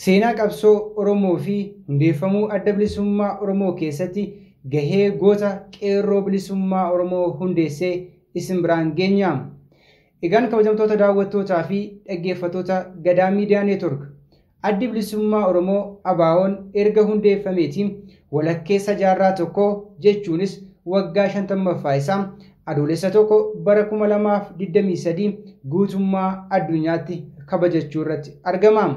Seenaa qabsoo Oromoo fi hundeeffamuu Adda Bilisummaa Oromoo keessatti gahee goota Qeerroo Bilisummaa Oromoo hundeessee isin biraan geenya. Egaan kabajamtoota daawwattootaa fi dhaggeeffattoota Gadaa Miidiyaa Neetwork, Addi Bilisummaa Oromoo ABO'n erga hundeeffameetiin walakkeessa jaarraa tokko jechuunis waggaa 50ffaa isaa Adoolessa 1 bara 2023 guutummaa addunyaatti kabajachuu irratti argama.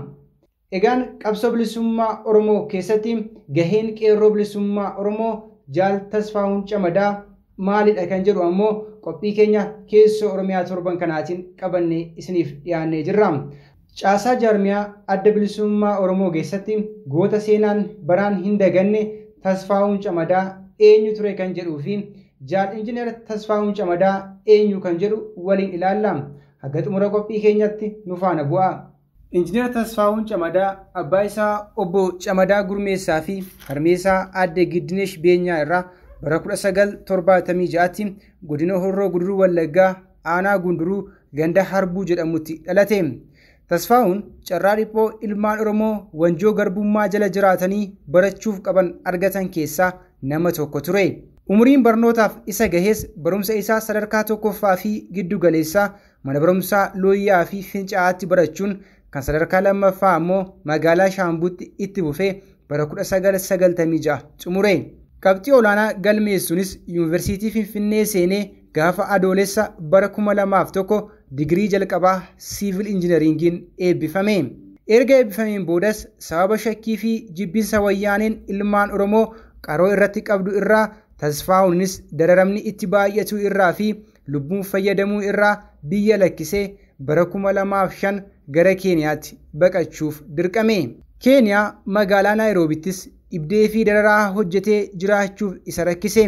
Egaan qabsoo bilisummaa Oromoo keessatti gaheen Qeerroo Bilisummaa Oromoo Jaal Tasfaa'uun Camadaa maalidha kan jedhu ammoo qophii keenya keessoo Oromiyaa torban kanaatiin qabannee isiniif dhiyaannee jirra. Caasaa jaarmiyaa Adda Bilisummaa Oromoo keessatti goota seenaan baraan hin daganne Tasfaa'uun Camadaa eenyu ture kan jedhuu fi Jaal Injiinar Tasfaa'uun Camadaa eenyu kan jedhu waliin ilaalla. Haga xumura qophii keenyatti nu faana bu'a. Injiinar Tasfaa'uun Camadaa abbaa isaa obbo Camadaa Gurmeessaa fi harmeessaa aadde Giddinesh Beenyaa irraa bara 1976tti godina Horroo Guduruu Wallaggaa aanaa Gunduruu ganda Harbuu jedhamutti dhalate. Tasfaa'uun carraa dhiphoo ilmaan Oromoo wanjoo garbummaa jala jiraatanii barachuuf qaban argatan keessaa nama tokko ture. Umuriin barnootaaf isa gahees barumsa isaa sadarkaa tokkoffaa fi giddu galeessaa mana barumsaa Looyyaa fi Fincaa'aatti barachuun kan sadarkaa lammaffaa ammoo magaalaa Shaambuutti itti fufee bara 1996 xumure. Qabxii olaanaa galmeessuunis Yuunivarsiitii Finfinnee seenee gaafa Adoolessa bara 2001 digirii jalqabaa siivil injinariingiin eebbifame. Erga eebbifameen boodas sababa shakkii fi jibbinsa wayyaaneen ilmaan Oromoo qaroo irratti qabdu irraa Tasfaa'uunis dararamni itti baay'atu irraa fi lubbuun fayyadamuu irraa biyya lakkisee bara 2005 gara Keeniyaatti baqachuuf dirqame. Keeniyaa magaalaa Naayiroobiittis dhibdee fi dararaa hojjetee jiraachuuf isa rakkise.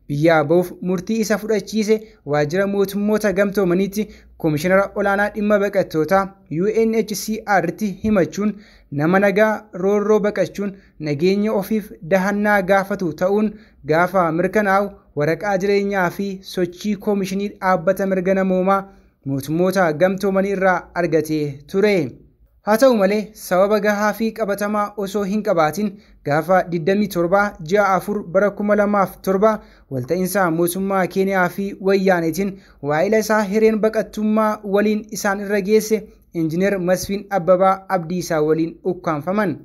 Biyyaa ba'uuf murtii isa fudhachiise waajjira mootummoota gamtoomaniitti koomishinara olaanaa dhimma baqattootaa UNHCR'tti himachuun nama nagaa roorroo baqachuun nageenya ofiif dahannaa gaafatu ta'uun gaafa mirkanaa'u waraqaa jireenyaa fi sochii koomishinii dhaabbata mirga namoomaa mootummoota gamtoomanii irraa argatee ture. Haa ta'u malee sababa gahaa fi qabatamaa osoo hin qabaatin gaafa 27 ji'a 4 bara 2007 walta'iinsa mootummaa Keeniyaa fi Wayyaaneetiin waa'ila isaa hireen baqattummaa waliin isaan irra geesse Injiinar Masfiin Abbabaa Abdiisaa waliin ukkaanfaman.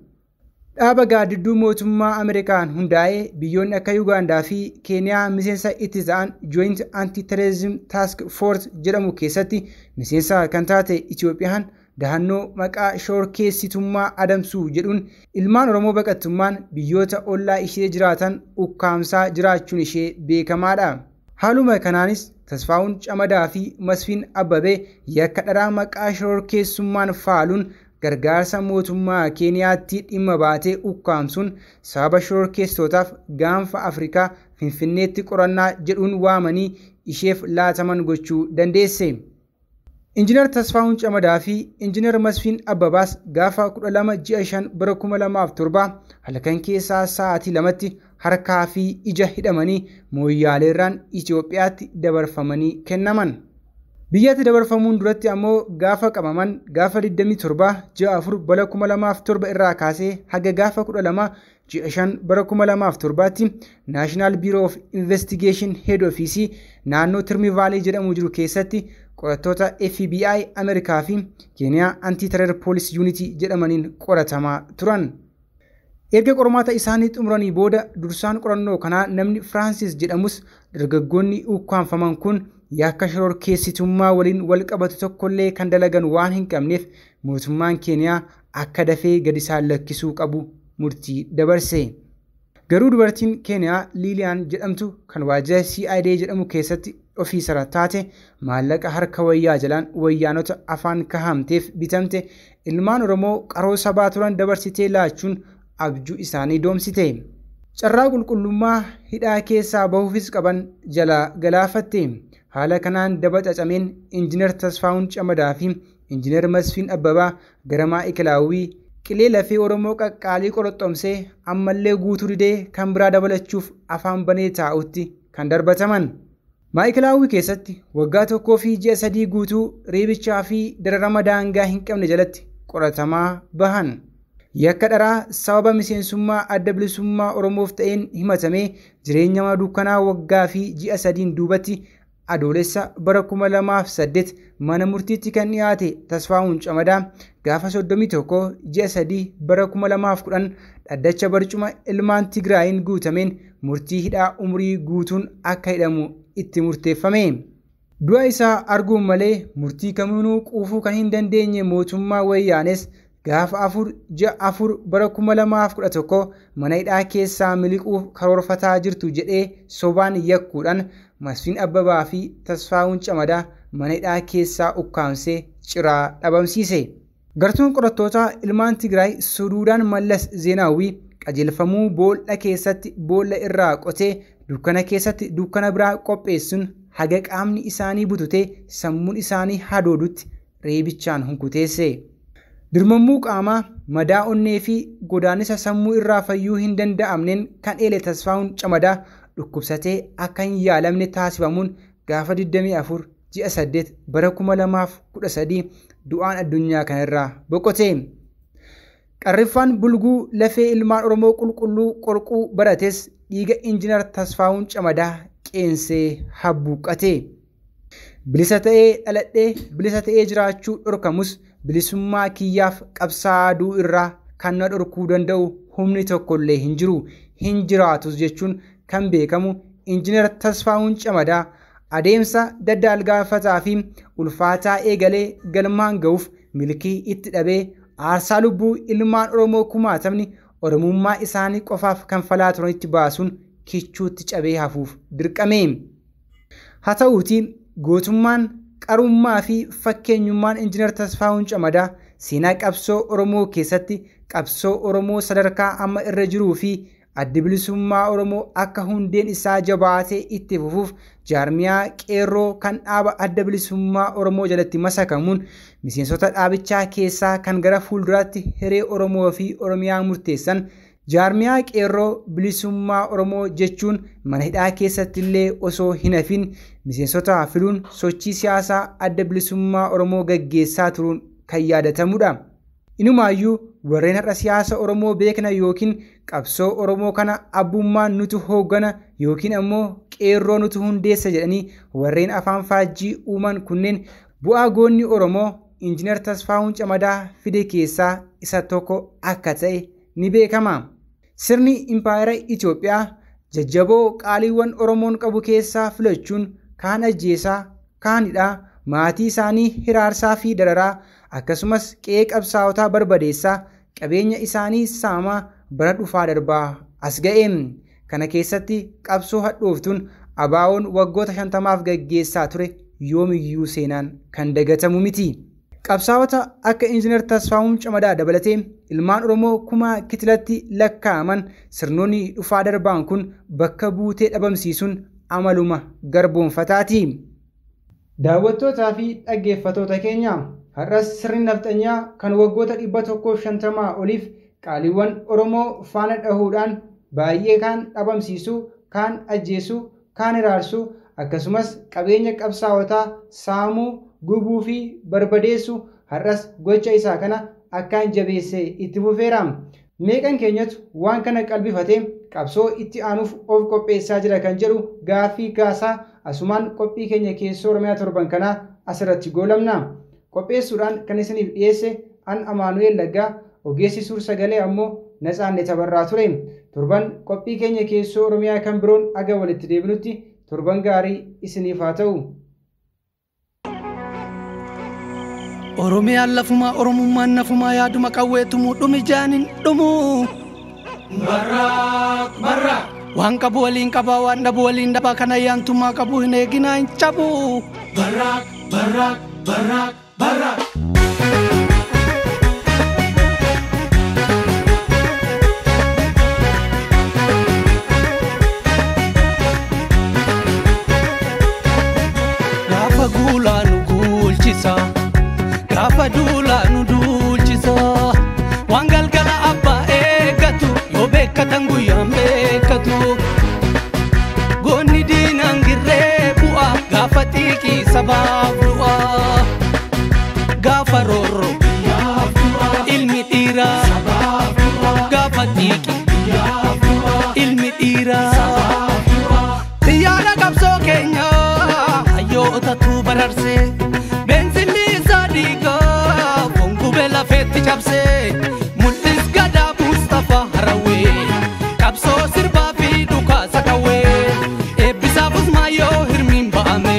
Dhaaba gaaddidduu mootummaa Ameerikaan hundaa'ee biyyoonni akka Yuugaandaa fi Keeniyaa miseensa itti ta'an Joint Anti-Terrorism Task Force jedhamu keessatti miseensa kan taate Itoophiyaan dahannoo maqaa shororkeessitummaa adamsuu jedhuun ilmaan Oromoo baqattummaan biyyoota ollaa ishee jiraatan ukkaamsaa jiraachuun ishee beekamaadha. Haaluma kanaanis Tasfaa'uun Camadaa fi Masfiin Abbabee yakka dharaa maqaa shororkeessummaan faaluun gargaarsa mootummaa Keeniyaatti dhimma baatee ukkaamsuun sababa shororkeessitootaaf gaanfa Afrikaa Finfinneetti qorannaa jedhuun waamanii isheef laataman gochuu dandeesse. Injiinar Tasfaa'uun Camadaa fi Injiinar Masfiin Abbabaas gaafa 12 ji'a 5 bara 2007 halkan keessaa sa'aatii 2tti harkaa fi ija hidhamanii Mooyyaaleerraan Itoophiyaatti dabarfamanii kennaman. Biyyatti dabarfamuun duratti ammoo gaafa qabaman gaafa 27 ji'a 4 bara 2007 irraa kaasee haga gaafa 12 ji'a 5 bara 2007tti National Bureau of Investigation Head Office naannoo Tirmi Vaalii jedhamu jiru keessatti qorattoota FBI Ameerikaa fi Keeniyaa Anti-Terror Police Unit jedhamaniin qoratamaa turan. Erga qormaata isaanii xumuranii booda dursaan qorannoo kanaa namni Firaansis jedhamus dargaggoonni ukkaanfaman kun yakka shororkeessitummaa waliin wal qabatu tokkollee kan dalagan waan hin qabneef mootummaan Keeniyaa akka dafee gadi isaan lakkisuu qabu murtii dabarse. Garuu dubartiin Keeniyaa Liiliyaan jedhamtu kan waajjira CID jedhamu keessatti ofiisara taate maallaqa harka wayyaa jalaan wayyaanota afaan kahamteef bitamte ilmaan Oromoo qaroo sabaa turan dabarsitee laachuun abjuu isaanii doomsite. Carraa qulqullummaa hidhaa keessaa bahuufis qaban jala galaafatte. Haala kanaan daba cacameen Injiinar Tasfaa'uun Camadaa fi Injiinar Masfiin Abbabaa gara Maa'ikilaawwii qilee lafee Oromoo qaqqaalii qoroxxomsee ammallee guutuu didee kan biraa dabalachuuf afaan banee taa'utti kan darbataman. Maa'ikilaawwii keessatti waggaa 1 fi ji'a 3 guutuu reebichaa fi dararama daangaa hin qabne jalatti qoratamaa bahan. Yakka dharaa sababa miseensummaa Adda Bilisummaa Oromoof ta'een himatamee jireenya dukkanaa waggaa fi ji'a 3 duubatti Adoolessa bara 2008 mana murtiitti kan dhiyaate Tasfaa'uun Camadaa gaafa 31 ji'a 3 bara 2010 dhaddacha barcuma ilmaan Tigraayin guutameen murtii hidhaa umurii guutuun akka hidhamu itti murteeffame. Du'a isaa arguun malee murtii kamiinuu quufuu kan hin dandeenye mootummaa Wayyaanes gaafa 4 ji'a 4 bara 2011 mana hidhaa keessaa miliquuf karoorfataa jirtu jedhee sobaan yakkuudhaan Masfiin Abbabaa fi Tasfaa'uun Camadaa mana hidhaa keessaa ukkaamsee ciraa dhabamsiise. Gartuun qorattoota ilmaan Tigraay suduudhaan Mallas Zeenaawwii qajeelfamuu boolla keessatti boolla irraa qotee dukkana keessatti dukkana biraa qopheessuun haga qaamni isaanii bututee sammuun isaanii hadoodutti reebichaan hunkuteesse. Dirmammuu qaamaa, madaa onnee fi godaannisa sammuu irraa fayyuu hin danda'amneen kan eele Tasfaa'uun Camadaa dhukkubsatee akka hin yaalamne taasifamuun gaafa 24 ji'a 8 bara 2013 du'aan addunyaa kanarraa boqote. Qarriffaan bulguu lafee ilmaan Oromoo qulqulluu qorquu barates dhiiga Injiinar Tasfaa'uun Camadaa qeensee habbuuqqate. Bilisa ta'ee dhaladhee bilisa ta'ee jiraachuu dhorkamus bilisummaa kiyyaaf qabsaa'uu irraa kan na dhorkuu danda'u humni tokkollee hin jiru hin jiraatus jechuun kan beekamu Injiinar Tasfaa'uun Camadaa adeemsa daddaalgaafataa fi ulfaataa eegalee galmaan ga'uuf milkii itti dhabee aarsaa lubbuu ilmaan Oromoo kumaatamni Oromummaa isaanii qofaaf kanfalaa turanitti baasuun kichuutti cabee hafuuf dirqame. Haa ta'uutii gootummaan, qarummaa fi fakkeenyummaan Injiinar Tasfaa'uun Camadaa seenaa qabsoo Oromoo keessatti qabsoo Oromoo sadarkaa amma irra jiruu fi addi bilisummaa Oromoo akka hundeen isaa jabaatee itti fufuuf jaarmiyaa qeerroo kan dhaaba adda bilisummaa Oromoo jalatti masakamuun miseensota dhaabichaa keessaa kan gara fuulduraatti hiree Oromoo fi Oromiyaa murteessan jaarmiyaa qeerroo bilisummaa Oromoo jechuun mana hidhaa keessatti illee osoo hin hafin miseensota filuun sochii siyaasaa adda bilisummaa Oromoo gaggeessaa turuun kan yaadatamudha. Inumaayyuu warreen har'a siyaasa Oromoo beekna yookiin qabsoo Oromoo kana abbummaan nutu hooggana yookiin ammoo qeerroo nutu hundeessa jedhanii warreen afaan faajjii uuman kunneen bu'aa goonni Oromoo Injiinar Tasfaa'uun Camadaa fide keessaa isa tokko akka ta'e ni beekama. Sirni Impaayera Itoophiyaa jajjaboo qaaliiwwan Oromoon qabu keessaa filachuun kaan ajjeesaa, kaan hidhaa, maatii isaanii hiraarsaa fi dararaa akkasumas qe'ee qabsaa'otaa barbadeessaa qabeenya isaanii saamaa bara dhufaa darbaa as ga'e. Kana keessatti qabsoo hadhooftuun ABO'n waggoota 50 gaggeessaa ture yoomiyyuu seenaan kan dagatamu miti. Qabsaa'ota akka Injiinar Tasfaa'uun Camadaa dabalatee ilmaan Oromoo kumaa kitilatti lakkaa'aman sirnoonni dhufaa darbaan kun bakka buutee dhabamsiisuun amaluma garboonfataati. Daawwattootaa fi dhaggeeffattoota keenya har'as sirni nafxanyaa kan waggoota 150 oliif qaaliiwwan Oromoo faana dhahuudhaan baay'ee kaan dhabamsiisuu, kaan ajjeesuu, kaan hiraarsuu akkasumas qabeenya qabsaa'otaa saamuu, gubuu fi barbadeessu har'as gocha isaa kana akkaan jabeessee itti fufeera. Meeqan keenyatu waan kana qalbifatee qabsoo itti aanuuf of qopheessaa jira kan jedhu gaaffii kaasaa asumaan qophii keenya keessoo Oromiyaa torban kanaa asirratti goolabna. Qopheessuudhaan kan isiniif dhiyeesse an Amaanu'eel Laggaa, ogeessi suur sagalee ammoo Natsaanne Tabarraa ture. Torban qophii keenya keessoo Oromiyaa kan biroon aga walitti deebinutti torban gaarii isiniif haa ta'u. Oromiyaan lafumaa Oromummaan nafumaa yaaduma qawweetumuu dhumi jaanin dhumuu. Barraaq barraaq. Waan qabu waliin qabaa waan dhabu waliin dhabaa kan ayyaantummaa qabu hin eeginaa hin cabu. Barraaq barraaq barraaq barraaq. Gaafa guulaa nu guulchisa. Gaafa duulaa nu duulchisa. Waan galgala abbaa eeggatu yoo beekkatan guyyaan beekkatu. Goonni diinaan girree bu'a gaafa xiiqii sabaaf du'a. Gaafa cabsee mul'is gadaa Mustafaa Harawee qabsoo sirbaa fi dhukaasa qawwee eebbisaaf Usmaayyoo hirmiin ba'ame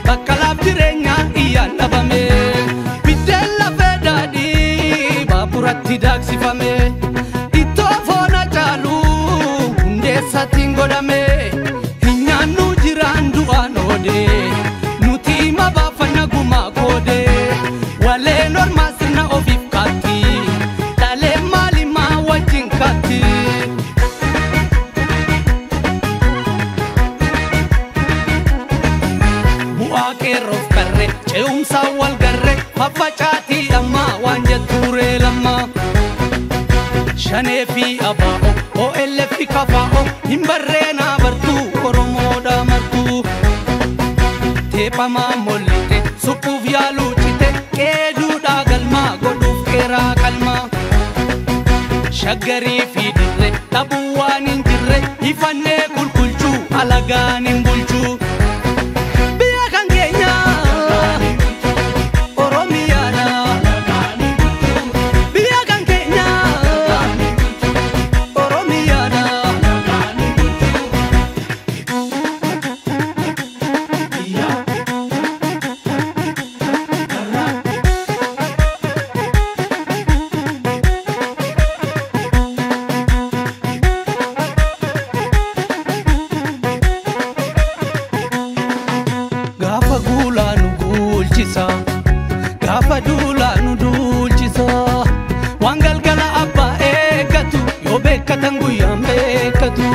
bakkalaaf jireenyaa iyyaan dhabame biddeen lafee daadhii baaburatti daaksifame ittoo foon Hacaaluu hundeessaatiin godhame hin nyaannu jiraan du'aan oodee nuti hima baafanna gumaa koodee waleen ormaa sirna ofiif kaatti dhalee maalimaa wajjin kaatti. Bu'aa qeerroof qarree ce'umsaan wal garree faffacaatii ammaa waan jettuuree lammaa. Shanee fi abaa'o OLF fi kafaa'o hin barreenaa bartuu Oromoodha martuu. Teephamaa mollite suphuuf yaaluu cite qeeduudhaa galmaa godhuuf qeeraa qalmaa. Shaggarii fi dirree dhabuu waan hin jirre ifannee qulqulchuu alagaan hin bulchuu. Biyya kan keenya Oromiyaadha. Biyya kan keenya Oromiyaadha. Gaafa guulaa nu guulchisa, gaafa duulaa nu duulchisa. Waan galgala abbaa eeggatu yoo beekkatan guyyaan beekkatu.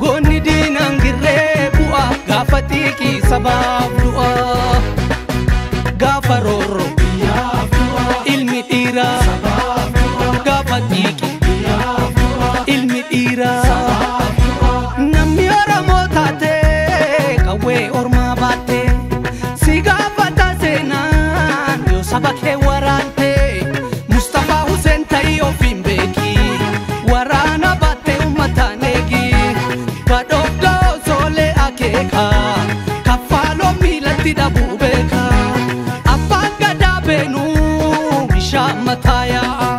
Goonni diinaan girree bu'a gaafa xiiqii sabaaf du'a. Gaafa roorroo ilmi dhiiraa gaafa xiiqii ilmi dhiiraa. Namni Oromoo taate qawwee ormaa baatte si gaafata seenaan yoo saba kee waraante Mustafaa Hussein ta'ii ofiin beeki waraana baatte uummataan eegi badhoofdoo osoolee akeeka kaffaaloo miilatti dhabuu beeka abbaan gadaa beenuu bishaan mataa yaa'a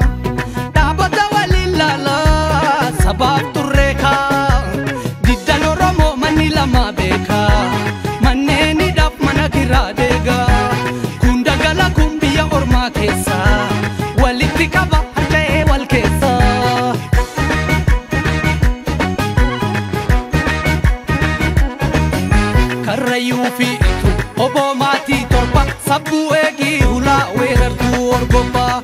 dhaabota waliin laalaa sabaaf turreekaa. Diddan Oromoo manni lama beeka manneenidhaaf mana kiraa deega kun dagala kun biyya ormaa keessa walitti qaba harca'ee wal keessa. Karrayyuu fi Ituu oboo maatii 7 sabbuu eegii hulaa weerartuu orgobbaa.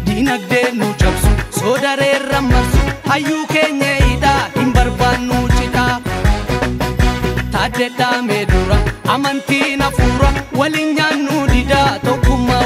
Diinagdee nu cabsu soodareerra marsu hayyuu keenya hidhaa hin barbaannu cidhaa. Taaddee dhaamee dura amantiin hafuura waliin nyaannu didaa tokkummaa